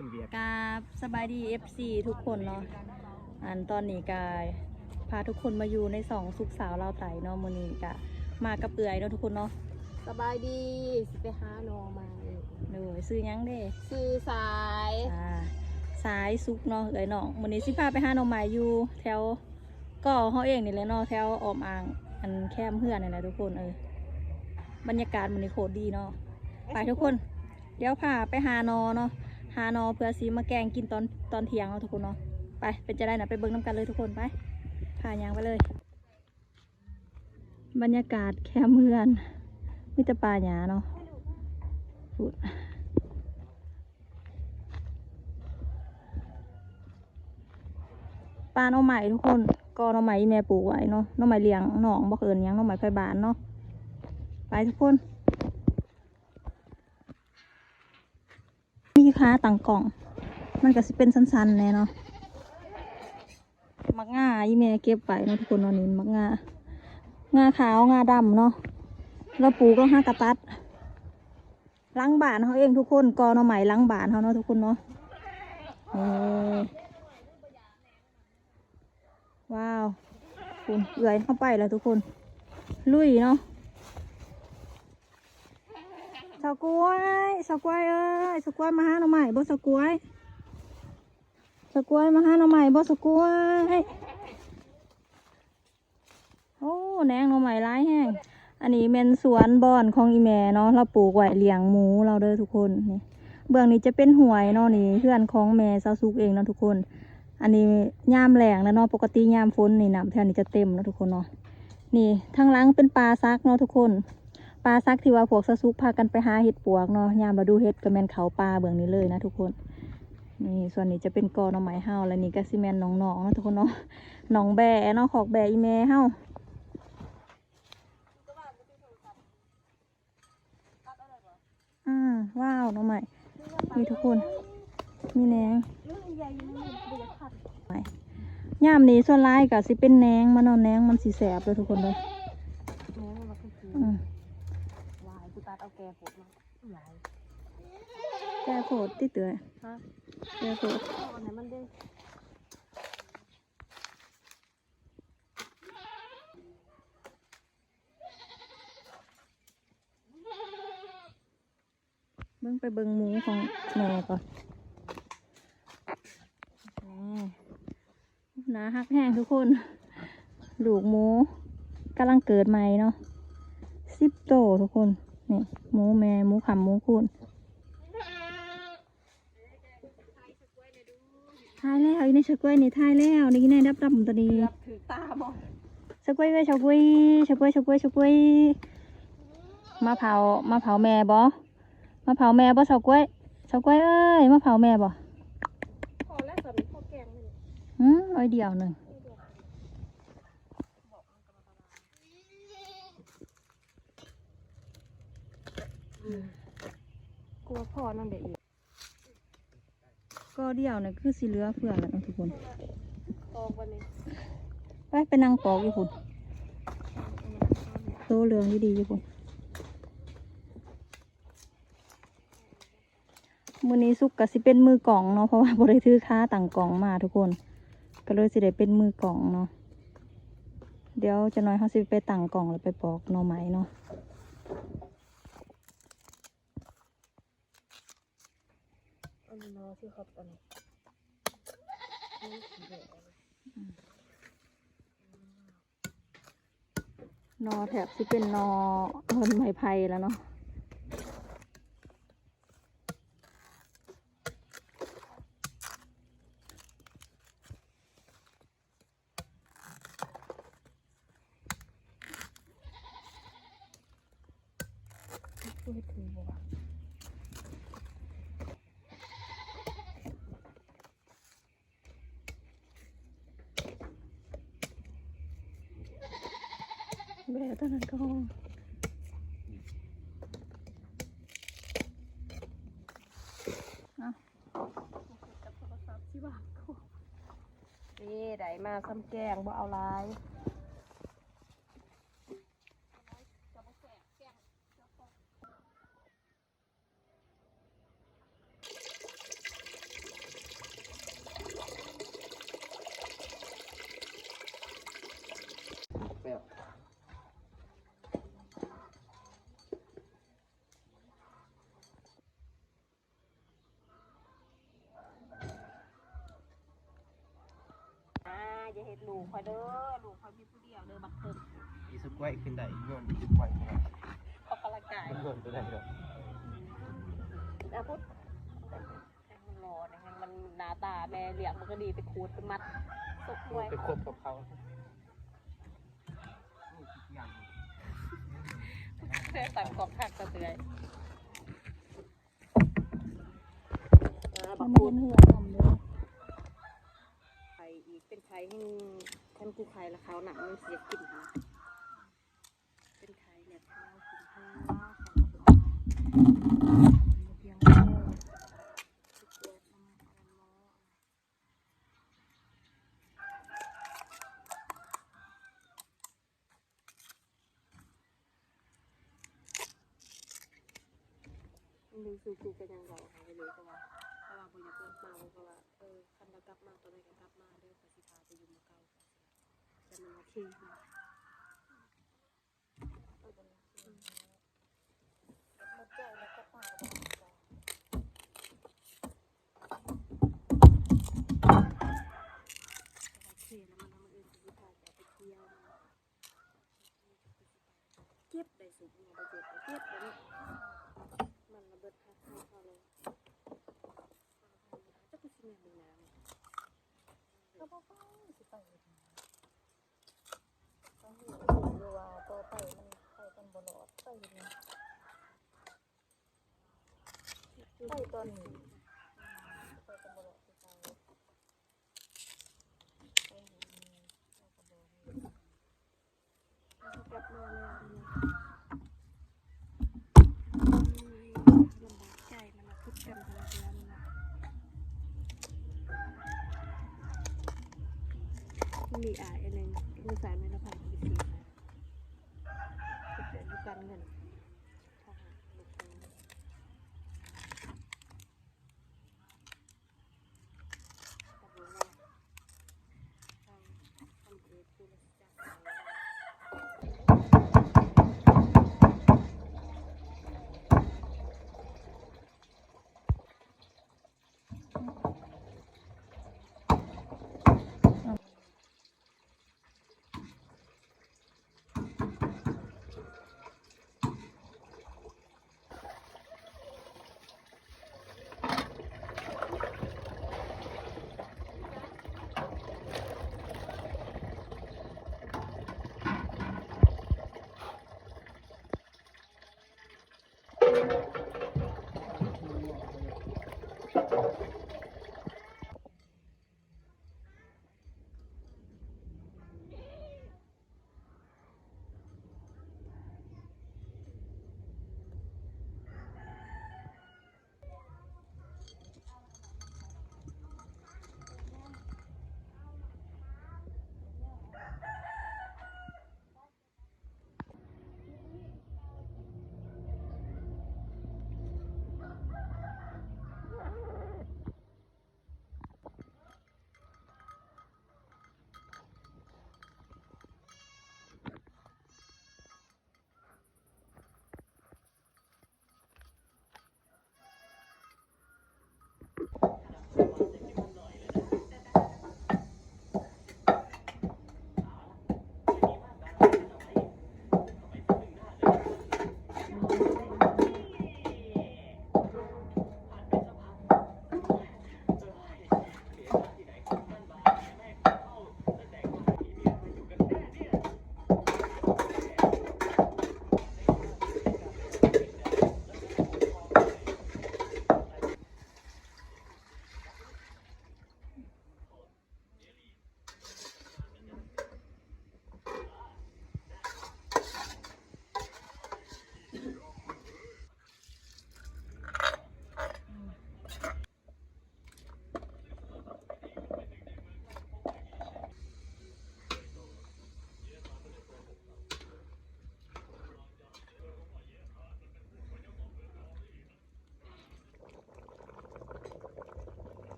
ກາບສະບາຍດີ ເອັຟຊີ ທຸກຄົນເນາະ. ອັນຕອນນີ້ກະພາທຸກຄົນມາຢູ່ໃນຊ່ອງສຸກສາວລາວໃຕ້ເນາະ. ມື້ນີ້ກະມາກັບເອື້ອຍເນາະທຸກຄົນເນາະ. ສະບາຍດີ ຊິໄປຫາໜໍ່ໄມ້. ໂດຍ ຊື່ຫຍັງເດ? ຊື່ສາຍ ອ່າ ສາຍສຸກເນາະເອື້ອຍນ້ອງ. ມື້ນີ້ຊິພາໄປຫາໜໍ່ໄມ້ຢູ່ແຖວ ກໍເຮົາເອງນີ້ແຫຼະເນາະ ແຖວອ້ອມອ່າງ ອັນແຄມເຮືອນນີ້ແຫຼະທຸກຄົນ. ເອີ ບັນຍາກາດມື້ນີ້ໂຄດດີເນາະ. ໄປທຸກຄົນ ດຽວພາໄປຫາໜໍ່ເນາະ ຫາໜໍ່ເພື່ອຊິມາແກງກິນຕອນ ຕອນທ່ຽງເນາະທຸກຄົນເນາະ. ໄປ ເປັນຈັ່ງໃດນະ ໄປເບິ່ງນຳກັນເລີຍທຸກຄົນ. ໄປ ພາຍ່າງໄປເລີຍ. ບັນຍາກາດແຄມເຮືອນ ມີແຕ່ປ່າຫຍ້າເນາະ. ພຸ້ນ ປ່າໜໍ່ໄມ້ທຸກຄົນ ກໍໜໍ່ໄມ້ອີ່ແມ່ປູກໄວ້ເນາະ. ໜໍ່ໄມ້ລ້ຽງນ້ອງ ບໍ່ ເອີ້ນຫຍັງ ໜໍ່ໄມ້ໄຜບ້ານເນາະ. ໄປທຸກຄົນ. ມີຂາຕັ້ງກ້ອງ ມັນກະຊິເປັນສັ້ນໆແດ່ເນາະ. ໝາກງາອີ່ແມ່ເກັບໄວ້ເນາະທຸກຄົນເນາະ. ນີ້ໝາກງາ ງາຂາວ ງາດຳເນາະ. ລາວປູກ ລາວຫາກະຕັດ ຫຼັງບ້ານເຮົາເອງທຸກຄົນ ກໍໜໍ່ໄມ້ຫຼັງບ້ານເຮົາເນາະທຸກຄົນເນາະ. ເອີ ວ້າວ ພຸ້ນ ເອື້ອຍເຮົາໄປແລ້ວທຸກຄົນ ລຸຍເນາະ. ສາວກ້ວຍ ສາວກ້ວຍເອີຍ ສາວກ້ວຍມາຫາໜໍ່ໄມ້ບໍ່? ສາວກ້ວຍ ສາວກ້ວຍມາຫາໜໍ່ໄມ້ບໍ່? ສາວກ້ວຍ ໂອ້ ແໜງໜໍ່ໄມ້ຫຼາຍແຮງ. ອັນນີ້ແມ່ນສວນບອນຂອງອີ່ແມ່ເນາະ ລາວປູກໄວ້ລ້ຽງໝູລາວເດີທຸກຄົນ. ນີ້ ເບື້ອງນີ້ຈະເປັນຫ້ວຍເນາະ. ນີ້ເຮືອນຂອງແມ່ສາວສຸກເອງເນາະທຸກຄົນ. ອັນນີ້ຍາມແລ້ງແລ້ວເນາະ ປົກກະຕິຍາມຝົນນີ້ນ້ຳແຖວນີ້ຈະເຕັມເນາະທຸກຄົນເນາະ. ນີ້ທາງຫຼັງເປັນປ່າສັກເນາະທຸກຄົນ ປ່າສັກທີ່ວ່າພວກສາວສຸກພາກັນໄປຫາເຫັດປວກເນາະ. ຍາມລະດູເຫັດກະແມ່ນເຂົ້າປ່າເບື້ອງນີ້ເລີຍນະທຸກຄົນ. ນີ້ສ່ວນນີ້ຈະເປັນກໍໜໍ່ໄມ້ເຮົາ ແລະນີ້ກະຊິແມ່ນນ້ອງໆເນາະທຸກຄົນເນາະ ນ້ອງແບ້ເນາະ ຄອກແບ້ອີ່ແມ່ເຮົາ. ອືມ ວ້າວ ໜໍ່ໄມ້ ນີ້ທຸກຄົນ ມີແໜງ. ຍາມນີ້ສ່ວນຫຼາຍກະຊິເປັນແໜງມັນເນາະ ແໜງມັນຊິແຊບເດີທຸກຄົນເດີ. ອືມ ແກ່ໂພດຕິເອື້ອຍ ແກ່ໂພດ. ເບິ່ງ ໄປເບິ່ງໝູຂອງແມ່ກ່ອນ. ນີ້ ໜ້າຮັກແຮງທຸກຄົນ ລູກໝູກຳລັງເກີດໃໝ່ເນາະ ສິບໂຕທຸກຄົນ. ນີ້ໝູແມ່ ໝູຄ່ຳ ໝູຄູນ. ຖ່າຍແລ້ວ ອີ່ແມ່ສາວກ້ວຍນີ້ ຖ່າຍແລ້ວ ນີ້ ອີ່ແມ່ດຳໆໂຕນີ້ ເກືອບຖືກຕາບໍ່? ສາວກ້ວຍເອີຍ ສາວກ້ວຍ ສາວກ້ວຍ ສາວກ້ວຍ ສາວກ້ວຍ ມາເຜົາ ມາເຜົາແມ່ບໍ່? ມາເຜົາແມ່ບໍ່ ສາວກ້ວຍ? ສາວກ້ວຍເອີຍ ມາເຜົາແມ່ບໍ່? ພໍແລ້ວ ສ່ຳນີ້ພໍແກງແລ້ວນີ້. ຫື ໜ້ອຍດຽວໜຶ່ງ. ກົວພໍນັ້ນໄດ້ອີກ. ກໍດຽວນີ້ຄືຊິເຫຼືອເຟືອແລ້ວເນາະທຸກຄົນ. ປອກບັດນີ້ ໄປ ໄປນັ່ງປອກຢູ່ພຸ້ນ ໂຕເຫຼືອງດີໆຢູ່ພຸ້ນ. ມື້ນີ້ສຸກກະຊິເປັນມືກ້ອງເນາະ ເພາະວ່າບໍ່ໄດ້ຖືຂາຕັ້ງກ້ອງມາທຸກຄົນ ກະເລີຍຊິໄດ້ເປັນມືກ້ອງເນາະ. ດຽວຈັກໜ້ອຍເຮົາຊິໄປຕັ້ງກ້ອງ ແລ້ວໄປປອກໜໍ່ໄມ້ເນາະ. ອັນນີ້ເນາະ ທີ່ເຂົາ ອັນນີ້ ອືມ ໜໍ່ແທບຊິເປັນໜໍ່ ເພິ່ນໄມ້ໄຜ່ແລ້ວເນາະ. ເຮັດຖືກບໍ່ວະ? ແບະຕອນນັ້ນກໍ ເອີ ໄດ້ມາສ່ຳແກງ ບໍ່ເອົາຫຼາຍ. ເອີ ເອົາ ລູກຂ້ອຍເດີ ລູກຂ້ອຍມີຜູ້ດຽວເດີ ບັກເຖິກ. ອີສະກວຍຂຶ້ນໄດ້ ຍ້ອນອີສະກວຍຂຶ້ນໄດ້ ອອກກຳລັງກາຍ ຍ້ອນບໍ່ໄດ້ດອກ. ອາພຸດ ແຮງມັນຫຼໍ່ນະ ແຮງມັນໜ້າຕາແມ່ລ້ຽງມັນກໍດີ ໄປຂູດໄປມັດ ສົກກວຍ ໄປຄົບກັບເຂົາ. ເອີ ຕັດຂອບຫັກກະເທື່ອຍ. ເອີ ບັກພຸດ ໄຂ່ອີກ ເປັນໄຂ່ແຮງ ຄັນກູໄຂ່ລະຄາວໜັງມັນຊິຢາກກິນຫັ້ນນະ. ເປັນໄຂ່ແລ້ວເຮົາກິນເພາະວ່າຂອງບໍ່ພຽງພໍ ມັນຍັງສູ້ກັນຫຍັງເວົ້າໃຫ້ເລີຍ ເພາະວ່າ ເພາະວ່າບໍ່ຢາກເລີກມາ ເພາະວ່າ ເອີ ຄັນລາວກັບມາຕອນໃດກໍກັບມາເດີ ຂ້ອຍຊິພາໄປຢູ່ໝູ່ເກົ່າ ແຕ່ມັນໂອເຄ. ເກັບໄດ້ສຸກ ບໍ່ເກັບ ເກັບໄດ້ເນາະ ມັນລະເບິດ ເຮົາເລີຍ ຈັກຊິແມ່ນເບິ່ງໜ້າ ກໍບໍ່ໄປ ຊິໄປເຮັດຫຍັງ. ຕ້ອງຮູ້ຢູ່ວ່າຕໍ່ໄປມັນໄປກັນບໍ່ລອດ ໄປເຮັດຫຍັງ ໄປຕອນນີ້ ໄປກັນບໍ່ລອດຄືເກົ່າ ໄປຫາແມ່ ເຮົາກໍບໍ່ຮູ້ ເຮົາກັບມາແລ້ວ ລຳບາກໃຈ ມັນມາຄິດກັນເທື່ອນະ ມີອ້າຍອັນໜຶ່ງ ລູກຊາຍແມ່ນລະພັນ ເຮັດວຽກຢູ່ການເງິນ ເຂົາຫາລູກສາວ.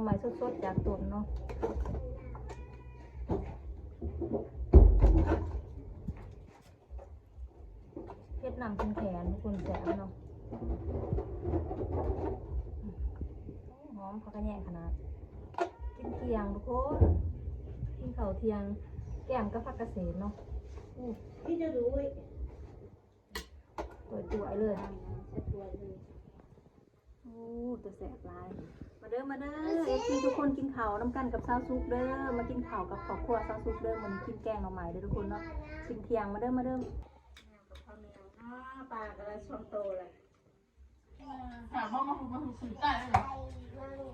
ใหม่สดๆจากต้นเนาะ เฮ็ดน้ำแข็งๆ ทุกคน แซ่บเนาะ หอมผักกะแยงขนาด กินเที่ยงทุกคน กินข้าวเที่ยง แกล้มกับผักกะเสดเนาะ อู้ นี่จะดู สวยๆ เลย สวยๆ เลย โอ้ ตาแซ่บหลาย มาเด้อ มาเด้อ เอฟซี ทุกคน กินข้าวนำกันกับสาวสุกเด้อ มากินข้าวกับครอบครัวสาวสุกเด้อ มื้อนี้กินแกงหน่อไม้เด้อทุกคนเนาะ กินเที่ยง มาเด้อ มาเด้อ กับข้าวเหนียวเนาะ ปลากะได้ช่องโตเลย ถามว่ามาหุง มาหุงสื่อใต้เลยเหรอ?